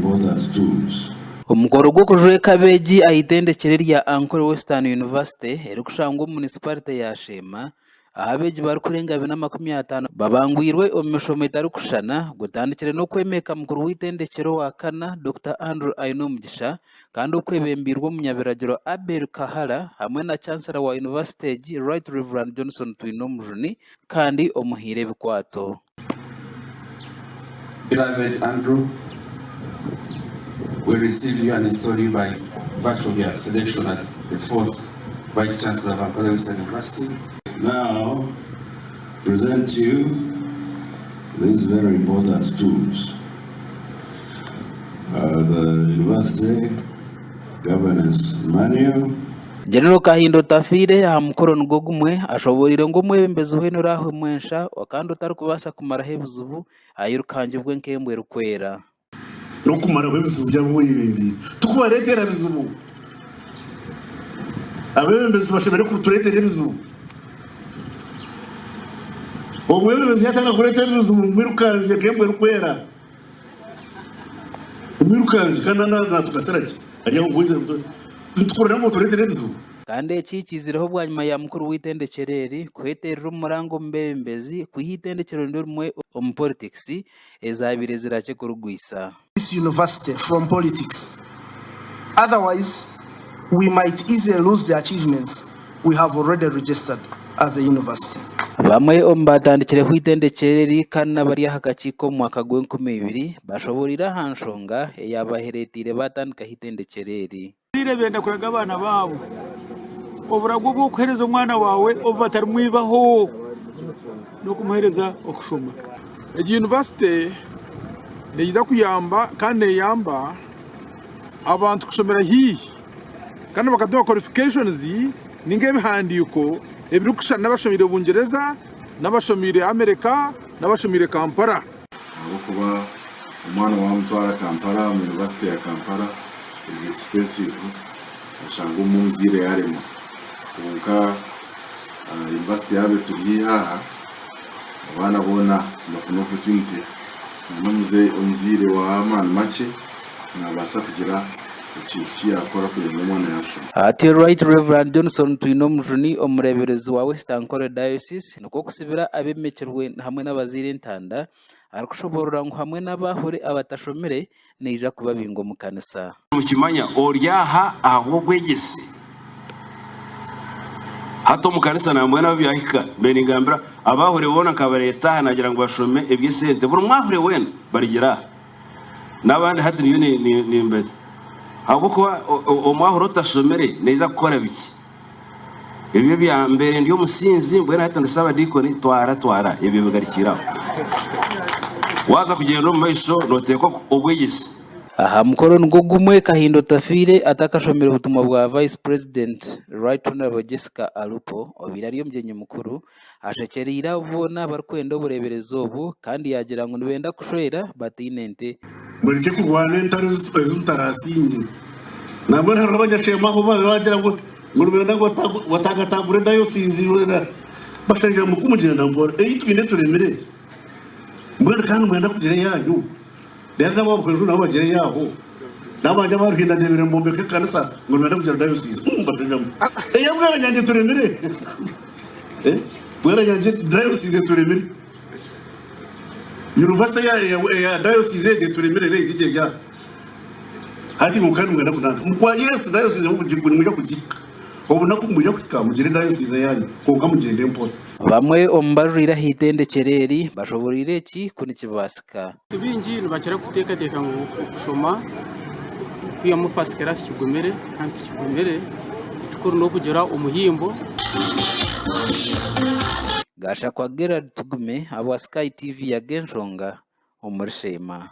important tools. Omukoro gw'okujweka abeegi aha itendekyero erya Ankole Western University erikushangwa omu munisiparite ya Sheema ahu abeegi barikurenga 450 babangwirwe omu mishomo etarikushushana gutandikire n'okwemeka mukuru w'eitendekyero owa kana Dokita Andrew Ainomugisha kandi okwebembeirwe omunyabiragiro Abel Kahala hamwe na Chancellor wa yunivasite egi Right Rev Johnson Twinomujuni kandi omuhaire ebikwato. Beloved Andrew, we receive you and install you by virtue of your selection as the fourth Vice Chancellor of Ankole Western University. Now, present you these very important tools. Uh, the University Governance Manual, General Kahinda Otafiire aha mukoro nigwo gumwe ashoboreire ngu omwebembezi weena oraahwemu ensha kandi otarikubaasa kumaraho ebizibu ayirukangibwe nk'embwa erikwera. N'okumaraho ebizibu by'abu oyebembeire. Tikubareetera bizibu. Abeebembezi tibashemereire kutureetera ebizibu. Omwebembezi yaatandika kureeta ebizibu, mwirukanzye nk'embwa erikwera. Omwirukanzye kandi naatugasira ki? Ari aho ngu nitukurira ngu otureetere ebizibu. Kandi eki kiizireho bwanyima ya mukuru w'eitendekyero eri kuheterera omuranga omu beebembezi kwiha eitendekyero niryo rimwe omu politikisi ezaabaire zirakye kurigwisa. This university from politics otherwise we might easily lose the achievements we have already registered as a university. Bamwe omu baatandikireho eitendekyero eri kandi n'abari aha kakiiko omu mwaka gw'enkumi ibiri bashoboreire aha nshonga eyaabahereeteire baatandikaho eitendekyero eri. Abazaire benda kuraga abaana baabo oburago bw'okuheereza omwana waawe obu batarimwibaho n'okumuheereza okushoma. Egi yunivasite neija kuyamba kandi neyamba abantu kushomera haihi kandi bakatuha qualifications ninga ebihandiiko ebirikushushana n'abashomeire Bungyereza, n'abashomeire America, n'abashomeire Kampala. Ahabw'okuba omwana wamutwara Kampala omu yunivasite ya Kampala eri expensive oshanga omwe omuzaire yaremwa kwonka yunivasite yaaba eturi haihi aha abaana boona nibafuna opportunity n'omuzaire ow'amaani makye nabaasa kugira ekintu eki yaakora kugira ngu omwana yaashoma. Atyo Right Rev Johnson Twinomujuni omureeberezi wa West Ankole Diocese nikwo kusibira abemekirwe hamwe n'abazaire entanda arikushoboorora ngu hamwe n'abaahuri abatashomire naija kubabinga omu kanisa. Nimukimanya ori aha ahabw'obwegyese. Hati omu kanisa nambwenu ahu byahika, mbe ningambira abaahuri boona nkabareeta aha naagira ngu bashome eby'esente, buri mwahure weena barigira aha. N'abandi hati niyo nimbeeta. Ahabw'okuba omwahure otashomire naija kukora biki? Ebyo bya mbeere ndi omusinzi mbwenu hati ndi saabadiikoni twara twara ebyo bigarukire aho. Waaza kugyenda omu maisho nooteekwa obwegyese. Aha mukoro nigwo gumwe Kahinda Otafiire atakashomire obutumwa bwa Vice President Right Honourable Jessica Alupo obaire ari omugyenyi mukuru ashekyereire abo boona abarikwenda obureeberezi obu kandi yaagira ngu nibenda kushwera bataine nte. Murekye kurwana entaro ezi mutarasingye. Nambwenu hariho abanyashema aho babaire bagira ngu ngu nibenda ngu batagatagure dayosiizi bashaija mwe kumugyenda mpora ei twine turemire mbwenu kandi nimwenda kugira eyanyu reero n'ababuhweju nabo bagire eyaabo n'abandi aba Ruhinda ndebire nibombeka ekanisa ngu nibenda kugira dayosiizi bashaija mwe eya Bweranyangi turemire Bweranyangi dayosiizi turemire yunivasite eya dayosiizi egyo turemire n'egi eri aha. Hati imwe kandi nimwenda kunanka mukwa yes diocese nimwija kugihika obunaku bumwija kuhika mugire diocese eyanyu kwonka mugyende mpora. Bamwe omu bajwaire aha itendekyero eri bashoboreire eki ku nikibaasika. Baingi nibakira kuteekateeka ngu okushoma kwihamu first class kigumire kandi tikigumire, ekikuru n'okugira omuhimbo. Gashakwa Gerald Tugume ahabwa Sky TV Ag'enshonga omuri Sheema.